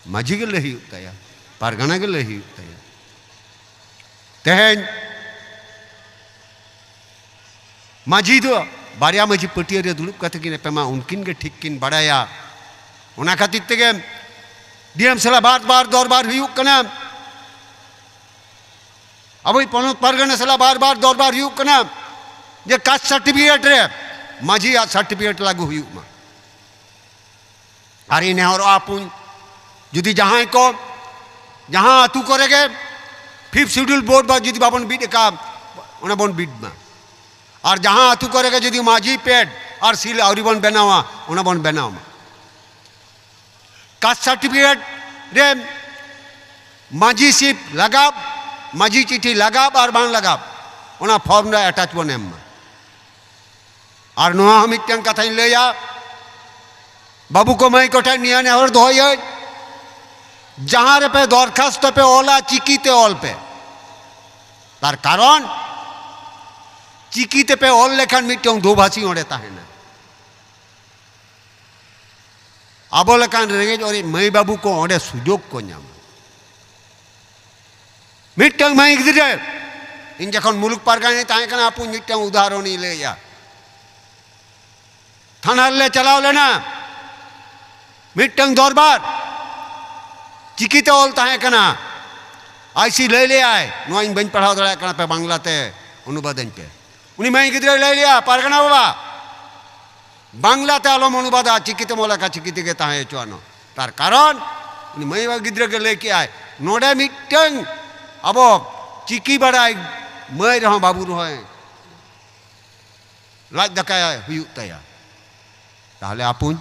ᱢᱟᱹᱡᱷᱤ ᱜᱮ ᱞᱟᱹᱭ ᱦᱩᱭᱩᱜ ᱛᱟᱭᱟ, ᱯᱟᱨᱜᱟᱱᱟ ᱜᱮ ᱞᱟᱹᱭ ᱦᱩᱭᱩᱜ ᱛᱟᱭᱟ᱾ ᱛᱮᱦᱮᱧ ᱢᱟᱹᱡᱷᱤ ᱫᱚ ᱵᱟᱨᱭᱟ ᱢᱟᱹᱡᱷᱤ ᱯᱟᱹᱴᱭᱟᱹ ᱨᱮ ᱫᱩᱲᱩᱵ ᱠᱟᱛᱮ ᱠᱤᱱ ᱮᱯᱮᱢᱟ, ᱩᱱᱠᱤᱱ ᱜᱮ ᱴᱷᱤᱠ ᱠᱤᱱ ᱵᱟᱲᱟᱭᱟ᱾ ᱚᱱᱟ ᱠᱷᱟᱹᱛᱤᱨ ᱛᱮᱜᱮ ᱰᱤ ᱮᱢ ᱥᱟᱞᱟᱜ ᱵᱟᱨ ᱵᱟᱨ ᱫᱚᱨᱵᱟᱨ ᱦᱩᱭᱩᱜ ᱠᱟᱱᱟ, ᱟᱵᱚᱭᱤᱡ ᱯᱚᱱᱚᱛ ᱯᱟᱨᱜᱟᱱᱟ ᱥᱟᱞᱟᱜ ᱵᱟᱨ ᱵᱟᱨ ᱫᱚᱨᱵᱟᱨ ᱦᱩᱭᱩᱜ ᱠᱟᱱᱟ ᱡᱮ ᱠᱟᱥᱴ ᱥᱟᱨᱴᱤᱯᱷᱤᱠᱮᱴ ᱨᱮ ᱢᱟᱹᱡᱷᱤᱭᱟᱜ ᱥᱟᱨᱴᱤᱯᱷᱤᱠᱮᱴ ᱞᱟᱹᱜᱩ ᱦᱩᱭᱩᱜ ᱢᱟ᱾ ᱟᱨ ᱤᱧ ᱱᱮᱦᱚᱨᱚᱜᱼᱟ ᱟᱯᱩᱧ, ᱡᱩᱫᱤ ᱡᱟᱦᱟᱸᱭ ᱠᱚ, ᱡᱟᱦᱟᱸ ᱟᱹᱛᱩ ᱠᱚᱨᱮ ᱜᱮ ᱯᱷᱤᱯᱛᱷ ᱥᱤᱰᱩᱞ ᱵᱳᱨᱰ ᱵᱟ ᱡᱩᱫᱤ ᱵᱟᱵᱚᱱ ᱵᱤᱫ ᱟᱠᱟᱫ, ᱚᱱᱟ ᱵᱚᱱ ᱵᱤᱫ ᱢᱟ᱾ ᱟᱨ ᱡᱟᱦᱟᱸ ᱟᱹᱛᱩ ᱠᱚᱨᱮ ᱜᱮ ᱡᱩᱫᱤ ᱢᱟᱹᱡᱷᱤ ᱯᱮᱰ ᱟᱨ ᱥᱤᱞ ᱟᱹᱣᱨᱤ ᱵᱚᱱ ᱵᱮᱱᱟᱣᱟ, ᱚᱱᱟ ᱵᱚᱱ ᱵᱮᱱᱟᱣ ᱢᱟ᱾ ᱠᱟᱥᱴ ᱥᱟᱨᱴᱤᱯᱷᱤᱠᱮᱴ ᱨᱮ ᱢᱟᱹᱡᱷᱤ ᱥᱤᱯ ᱞᱟᱜᱟᱣ, ᱢᱟᱹᱡᱷᱤ ᱪᱤᱴᱷᱤ ᱞᱟᱜᱟᱣ ᱟᱨ ᱵᱟᱝ ᱞᱟᱜᱟᱣ, ᱚᱱᱟ ᱯᱷᱚᱨᱢ ᱨᱮ ᱮᱴᱟᱪ ᱵᱚᱱ ᱮᱢ ᱢᱟ᱾ ᱟᱨ ᱱᱚᱣᱟ ᱦᱚᱸ ᱢᱤᱫᱴᱟᱝ ᱠᱟᱛᱷᱟᱧ ᱞᱟᱹᱭᱟ, ᱵᱟᱹᱵᱩ ᱠᱚ ᱢᱟᱹᱭ ᱠᱚᱴᱷᱮᱱ ᱱᱤᱭᱟᱹ ᱱᱮᱦᱚᱨ ᱫᱚᱦᱚᱭᱟᱹᱧ, ᱡᱟᱦᱟᱸ ᱨᱮᱯᱮ ᱫᱚᱨᱠᱷᱟᱥᱛᱚ ᱯᱮ ᱚᱞᱟ, ᱪᱤᱠᱤ ᱛᱮ ᱚᱞ ᱯᱮ᱾ ᱛᱟᱨ ᱠᱟᱨᱚᱱ, ᱪᱤᱠᱤ ᱛᱮᱯᱮ ᱚᱞ ᱞᱮᱠᱷᱟᱱ ᱢᱤᱫᱴᱟᱝ ᱫᱳᱵᱷᱟᱥᱤ ᱚᱸᱰᱮ ᱛᱟᱦᱮᱱᱟ᱾ ᱟᱵᱚ ᱞᱮᱠᱟᱱ ᱨᱮᱸᱜᱮᱡ ᱚᱨᱮᱡ ᱢᱟᱹᱭ ᱵᱟᱹᱵᱩ ᱠᱚ ᱚᱸᱰᱮ ᱥᱩᱡᱳᱜᱽ ᱠᱚ ᱧᱟᱢᱟ᱾ ᱢᱤᱫᱴᱟᱝ ᱢᱟᱹᱭ ᱜᱤᱫᱽᱨᱟᱹ, ᱤᱧ ᱡᱚᱠᱷᱚᱱ ᱢᱩᱞᱩᱠ ᱯᱟᱨᱜᱟᱱᱟᱧ ᱛᱟᱦᱮᱸ ᱠᱟᱱᱟ, ᱟᱯᱩᱧ ᱢᱤᱫᱴᱟᱝ ᱩᱫᱟᱦᱚᱨᱚᱱᱤᱧ ᱞᱟᱹᱭᱟ᱾ ᱛᱷᱟᱱᱟ ᱨᱮᱞᱮ ᱪᱟᱞᱟᱣ ᱞᱮᱱᱟ, ᱢᱤᱫᱴᱟᱝ ᱫᱚᱨᱵᱟᱨ ᱪᱤᱠᱤᱛᱮ ᱚᱞ ᱛᱟᱦᱮᱸ ᱠᱟᱱᱟ᱾ ᱟᱭᱥᱤ ᱞᱟᱹᱭ ᱞᱮᱭᱟᱭ, "ᱱᱚᱣᱟ ᱤᱧ ᱵᱟᱹᱧ ᱯᱟᱲᱦᱟᱣ ᱫᱟᱲᱮᱭᱟᱜ ᱠᱟᱱᱟ, ᱟᱯᱮ ᱵᱟᱝᱞᱟᱛᱮ ᱚᱱᱩᱵᱟᱫᱟᱹᱧ ᱯᱮ᱾" ᱩᱱᱤ ᱢᱟᱹᱭ ᱜᱤᱫᱽᱨᱟᱹᱭ ᱞᱟᱹᱭ ᱞᱮᱭᱟ, "ᱯᱟᱨᱜᱟᱱᱟ ᱵᱟᱵᱟ, ᱵᱟᱝᱞᱟᱛᱮ ᱟᱞᱚᱢ ᱚᱱᱩᱵᱟᱫᱟ, ᱪᱤᱠᱤᱛᱮᱢ ᱚᱞ ᱟᱠᱟ ᱪᱤᱠᱤ ᱛᱮᱜᱮ ᱛᱟᱦᱮᱸ ᱦᱚᱪᱚᱣᱟᱱ ᱢᱮ᱾" ᱛᱟᱨ ᱠᱟᱨᱚᱱ, ᱩᱱᱤ ᱢᱟᱹᱭ ᱵᱟᱵᱟ ᱜᱤᱫᱽᱨᱟᱹ ᱜᱮ ᱞᱟᱹᱭ ᱠᱮᱜᱼᱟᱭ, ᱱᱚᱰᱮ ᱢᱤᱫᱴᱟᱝ ᱟᱵᱚ ᱪᱤᱠᱤ ᱵᱟᱲᱟᱭ ᱢᱟᱹᱭ ᱨᱮᱦᱚᱸ ᱵᱟᱹᱵᱩ ᱨᱮᱦᱚᱸ ᱞᱟᱡ ᱫᱟᱠᱟ ᱦᱩᱭᱩᱜ ᱛᱟᱭᱟ᱾ ᱛᱟᱦᱞᱮ ᱟᱯᱩᱧ,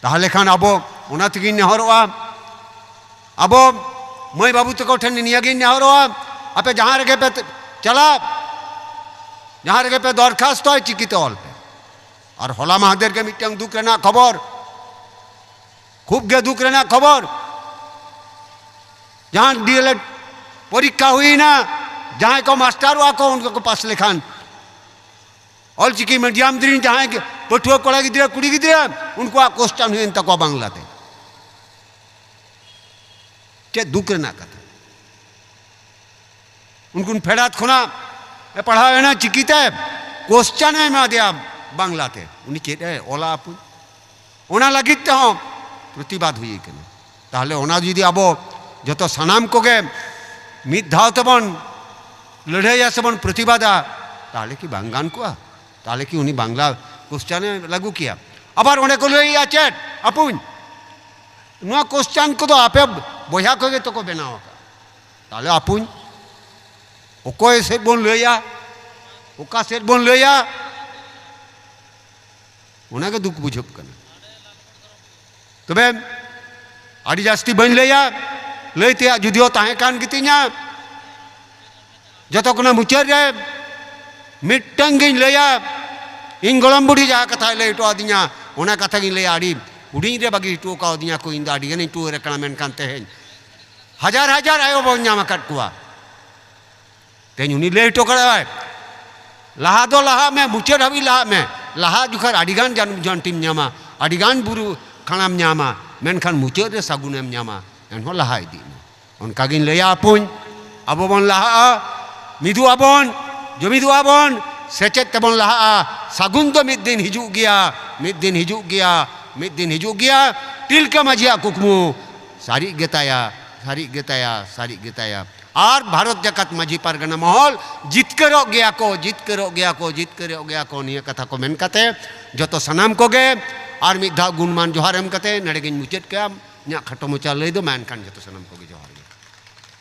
ᱛᱟᱦᱞᱮ ᱠᱷᱟᱱ ᱟᱵᱚ ᱚᱱᱟ ᱛᱮᱜᱤᱧ ᱱᱮᱦᱚᱨᱚᱜᱼᱟ, ᱟᱵᱚ ᱢᱟᱹᱭ ᱵᱟᱹᱵᱩ ᱛᱟᱠᱚ ᱴᱷᱮᱱ ᱱᱤᱭᱟᱹᱜᱤᱧ ᱱᱮᱦᱚᱨᱚᱜᱼᱟ, ᱟᱯᱮ ᱡᱟᱦᱟᱸ ᱨᱮᱜᱮ ᱯᱮ ᱪᱟᱞᱟᱜ, ᱡᱟᱦᱟᱸ ᱨᱮᱜᱮ ᱯᱮ ᱫᱚᱨᱠᱷᱟᱥᱛᱚᱭ, ᱪᱤᱠᱤᱛᱮ ᱚᱞ ᱯᱮ᱾ ᱟᱨ ᱦᱚᱞᱟ ᱢᱟᱦᱫᱮᱨ ᱜᱮ ᱢᱤᱫᱴᱟᱝ ᱫᱩᱠ ᱨᱮᱱᱟᱜ ᱠᱷᱚᱵᱚᱨ, ᱠᱷᱩᱵ ᱜᱮ ᱫᱩᱠ ᱨᱮᱱᱟᱜ ᱠᱷᱚᱵᱚᱨ, ᱡᱟᱦᱟᱸ ᱰᱤᱮᱞᱮᱰ ᱯᱚᱨᱤᱠᱠᱷᱟ ᱦᱩᱭᱱᱟ, ᱡᱟᱦᱟᱸᱭ ᱠᱚ ᱢᱟᱥᱴᱟᱨᱚᱜᱼᱟ ᱠᱚ, ᱩᱱᱠᱩ ᱠᱚ ᱯᱟᱥ ᱞᱮᱠᱷᱟᱱ, ᱚᱞᱪᱤᱠᱤ ᱢᱤᱰᱤᱭᱟᱢ ᱨᱤᱱ ᱡᱟᱦᱟᱸᱭ ᱜᱮ ᱯᱟᱹᱴᱷᱩᱣᱟᱹ ᱠᱚᱲᱟ ᱜᱤᱫᱽᱨᱟᱹ, ᱠᱩᱲᱤ ᱜᱤᱫᱽᱨᱟᱹ, ᱩᱱᱠᱩᱣᱟᱜ ᱠᱚᱥᱪᱟᱱ ᱦᱩᱭᱮᱱ ᱛᱟᱠᱚᱣᱟ ᱵᱟᱝᱞᱟᱛᱮ᱾ ᱪᱮᱫ ᱫᱩᱠ ᱨᱮᱱᱟᱜ ᱠᱟᱛᱷᱟ! ᱩᱱᱠᱩᱱ ᱯᱷᱮᱰᱟᱛ ᱠᱷᱚᱱᱟᱜ ᱮ ᱯᱟᱲᱦᱟᱣ ᱮᱱᱟ ᱪᱤᱠᱤᱛᱮ, ᱠᱚᱥᱪᱟᱱ ᱮ ᱮᱢᱟ ᱫᱮᱭᱟ ᱵᱟᱝᱞᱟᱛᱮ, ᱩᱱᱤ ᱪᱮᱫ ᱮ ᱚᱞᱟ ᱟᱯᱩᱧ? ᱚᱱᱟ ᱞᱟᱹᱜᱤᱫ ᱛᱮᱦᱚᱸ ᱯᱨᱚᱛᱤᱵᱟᱫ ᱦᱩᱭ ᱠᱟᱱᱟ᱾ ᱛᱟᱦᱞᱮ ᱚᱱᱟ ᱡᱩᱫᱤ ᱟᱵᱚ ᱡᱚᱛᱚ ᱥᱟᱱᱟᱢ ᱠᱚᱜᱮ ᱢᱤᱫ ᱫᱷᱟᱣ ᱛᱮᱵᱚᱱ ᱞᱟᱹᱲᱦᱟᱹᱭᱟ ᱥᱮᱵᱚᱱ ᱯᱨᱚᱛᱤᱵᱟᱫᱟ, ᱛᱟᱦᱞᱮ ᱠᱤ ᱵᱟᱝ ᱜᱟᱱ ᱠᱚᱜᱼᱟ? ᱛᱟᱦᱞᱮ ᱠᱤ ᱩᱱᱤ ᱵᱟᱝᱞᱟ ᱠᱚᱥᱪᱟᱱ ᱮ ᱞᱟᱹᱜᱩ ᱠᱮᱭᱟ? ᱟᱵᱟᱨ ᱚᱸᱰᱮ ᱠᱚ ᱞᱟᱹᱭᱮᱜᱼᱟ ᱪᱮᱫ, ᱟᱯᱩᱧ, ᱱᱚᱣᱟ ᱠᱚᱥᱪᱟᱱ ᱠᱚᱫᱚ ᱟᱯᱮ ᱵᱚᱭᱦᱟ ᱠᱚᱜᱮ ᱛᱚᱠᱚ ᱵᱮᱱᱟᱣ ᱟᱠᱟᱫ᱾ ᱛᱟᱦᱞᱮ ᱟᱯᱩᱧ, ᱚᱠᱚᱭ ᱥᱮᱫ ᱵᱚᱱ ᱞᱟᱹᱭᱟ, ᱚᱠᱟ ᱥᱮᱫ ᱵᱚᱱ ᱞᱟᱹᱭᱟ, ᱚᱱᱟᱜᱮ ᱫᱩᱠ ᱵᱩᱡᱷᱟᱹᱜ ᱠᱟᱱᱟ᱾ ᱛᱚᱵᱮ ᱟᱹᱰᱤ ᱡᱟᱹᱥᱛᱤ ᱵᱟᱹᱧ ᱞᱟᱹᱭᱟ, ᱞᱟᱹᱭ ᱛᱮᱭᱟᱜ ᱡᱩᱫᱤᱭᱳ ᱛᱟᱦᱮᱸ ᱠᱟᱱ ᱜᱮᱛᱤᱧᱟ᱾ ᱡᱚᱛᱚ ᱠᱷᱚᱱᱟᱜ ᱢᱩᱪᱟᱹᱫ ᱨᱮ ᱢᱤᱫᱴᱟᱝ ᱜᱤᱧ ᱞᱟᱹᱭᱟ, ᱤᱧ ᱜᱚᱲᱚᱢ ᱵᱩᱰᱷᱤ ᱡᱟᱦᱟᱸ ᱠᱟᱛᱷᱟᱭ ᱞᱟᱹᱭ ᱦᱚᱴᱚ ᱟᱹᱫᱤᱧᱟ, ᱚᱱᱟ ᱠᱟᱛᱷᱟ ᱜᱤᱧ ᱞᱟᱹᱭᱟ᱾ ᱟᱹᱰᱤ ᱦᱩᱰᱤᱧ ᱨᱮ ᱵᱟᱹᱜᱤ ᱦᱚᱴᱚ ᱠᱟᱣᱫᱤᱧᱟ ᱠᱚ, ᱤᱧ ᱫᱚ ᱟᱹᱰᱤ ᱜᱟᱱᱤᱧ ᱴᱩᱣᱟᱹᱨ ᱟᱠᱟᱱᱟ, ᱢᱮᱱᱠᱷᱟᱱ ᱛᱮᱦᱮᱧ ᱦᱟᱡᱟᱨ ᱦᱟᱡᱟᱨ ᱟᱭᱳ ᱵᱟᱵᱟᱧ ᱧᱟᱢ ᱟᱠᱟᱫ ᱠᱚᱣᱟ᱾ ᱛᱮᱦᱮᱧ ᱩᱱᱤ ᱞᱟᱹᱭ ᱦᱚᱴᱚ ᱠᱟᱫᱟᱭ, ᱞᱟᱦᱟ ᱫᱚ ᱞᱟᱦᱟᱜ ᱢᱮ, ᱢᱩᱪᱟᱹᱫ ᱦᱟᱹᱵᱤᱡ ᱞᱟᱦᱟᱜ ᱢᱮ᱾ ᱞᱟᱦᱟ ᱡᱚᱠᱷᱟᱱ ᱟᱹᱰᱤᱜᱟᱱ ᱡᱟᱱ ᱡᱚᱱᱴᱤᱢ ᱧᱟᱢᱟ, ᱟᱹᱰᱤᱜᱟᱱ ᱵᱩᱨᱩ ᱠᱷᱟᱲᱟᱢ ᱧᱟᱢᱟ, ᱢᱮᱱᱠᱷᱟᱱ ᱢᱩᱪᱟᱹᱫ ᱨᱮ ᱥᱟᱹᱜᱩᱱᱮᱢ ᱧᱟᱢᱟ᱾ ᱮᱱᱦᱚᱸ ᱞᱟᱦᱟ ᱤᱫᱤᱜ ᱢᱮ᱾ ᱚᱱᱠᱟᱜᱤᱧ ᱞᱟᱹᱭᱟ ᱟᱯᱩᱧ, ᱟᱵᱚ ᱵᱚᱱ ᱞᱟᱦᱟᱜᱼᱟ, ᱢᱤᱫᱩᱜ ᱟᱵᱚᱱ, ᱡᱩᱢᱤᱫᱚᱜ ᱟᱵᱚᱱ᱾ ᱥᱮᱪᱮᱫ ᱛᱮᱵᱚᱱ ᱞᱟᱦᱟᱜᱼᱟ, ᱥᱟᱹᱜᱩᱱ ᱫᱚ ᱢᱤᱫ ᱫᱤᱱ ᱦᱤᱡᱩᱜ ᱜᱮᱭᱟ, ᱢᱤᱫ ᱫᱤᱱ ᱦᱤᱡᱩᱜ ᱜᱮᱭᱟ, ᱢᱤᱫ ᱫᱤᱱ ᱦᱤᱡᱩᱜ ᱜᱮᱭᱟ᱾ ᱛᱤᱞᱠᱟᱹ ᱢᱟᱹᱡᱷᱤᱭᱟᱜ ᱠᱩᱠᱢᱩ ᱥᱟᱹᱨᱤᱜ ᱜᱮᱛᱟᱭᱟ, ᱥᱟᱹᱨᱤᱜ ᱜᱮᱛᱟᱭᱟ, ᱥᱟᱹᱨᱤᱜ ᱜᱮᱛᱟᱭᱟ᱾ ᱟᱨ ᱵᱷᱟᱨᱚᱛ ᱡᱟᱠᱟᱛ ᱢᱟᱹᱡᱷᱤ ᱯᱟᱨᱜᱟᱱᱟ ᱢᱚᱦᱚᱞ ᱡᱤᱛᱠᱟᱹᱨᱚᱜ ᱜᱮᱭᱟ ᱠᱚ, ᱡᱤᱛᱠᱟᱹᱨᱚᱜ ᱜᱮᱭᱟ ᱠᱚ, ᱡᱤᱛᱠᱟᱹᱨᱚᱜ ᱜᱮᱭᱟ ᱠᱚ᱾ ᱱᱤᱭᱟᱹ ᱠᱟᱛᱷᱟ ᱠᱚ ᱢᱮᱱ ᱠᱟᱛᱮ ᱡᱚᱛᱚ ᱥᱟᱱᱟᱢ ᱠᱚᱜᱮ ᱟᱨ ᱢᱤᱫ ᱫᱷᱟᱣ ᱜᱩᱱᱢᱟᱱ ᱡᱚᱦᱟᱨ ᱮᱢ ᱠᱟᱛᱮ ᱱᱚᱰᱮ ᱜᱤᱧ ᱢᱩᱪᱟᱹᱫ ᱠᱮᱜᱼᱟ᱾ ᱤᱧᱟᱹᱜ ᱠᱷᱟᱴᱚ ᱢᱚᱪᱟ ᱞᱟᱹᱭ ᱫᱚ ᱢᱟ ᱮᱱᱠᱷᱟᱱ ᱡᱚᱛᱚ ᱥᱟᱱᱟᱢ ᱠᱚᱜᱮ ᱡᱚᱦᱟᱨ ᱜᱮ᱾